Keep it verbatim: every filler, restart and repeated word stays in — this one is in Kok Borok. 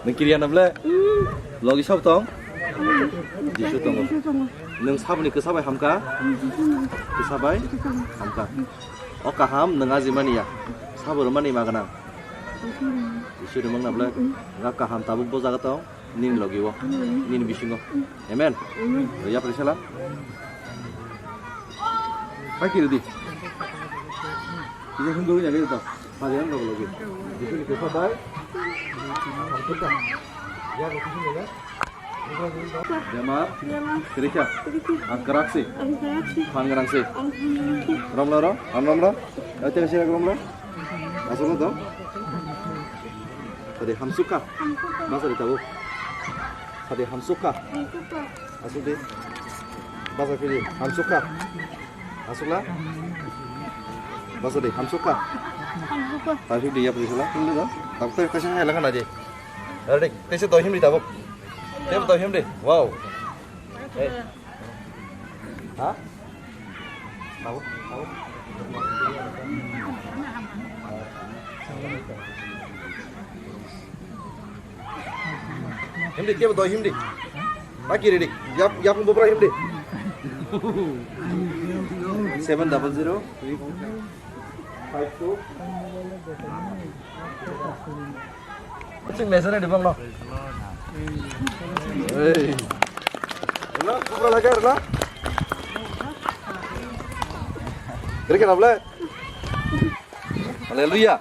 Nung kiriya na ble? Logi sab tong? Jisu tongo. Nung saboni kwsa bai hamka? Kwsa bai hamka. O kaham nung ajimani ya. Sabo rwmani ma gwnang. Jisu rimang na ble? Nga kaham tabuk bo jaga tong. Nini logi o. Nini bisingo. Amen. Yapri sala. Pai kiri di. Kisa sundor ya gitu. Padian logi logi. Jisu ni kwsa bai. Hamsuka. Ya logi sini ya. Bemar. Bemar. Kirika. Kirika. Angkaraksi. Angkaraksi. Phangraksi. Angkaraksi. Romlo ro. Am romlo. Ate sira romlo. Asolo do. Tadi hamsuka. Hamsuka. Masa di tabu. Tadi hamsuka. Hamsuka. Asuk di. Basa kiri. Hamsuka. Asukla. Basa di. Hamsuka. Hamsuka. Tahu di ya pun sila. Ini dah. Tak tahu kasih saya lah kan aja. Ready. Tese to himri tabuk. Tese to himri. Wow. Eh. Ha? Tabuk, tabuk. Himri, kebo to himri. Baki ready. Yap, yap bobra himri. Seven double zero three five two. Sing lesson di bang lo. Hey. Rela, kubra lagi rela. Kira kira boleh. Haleluya.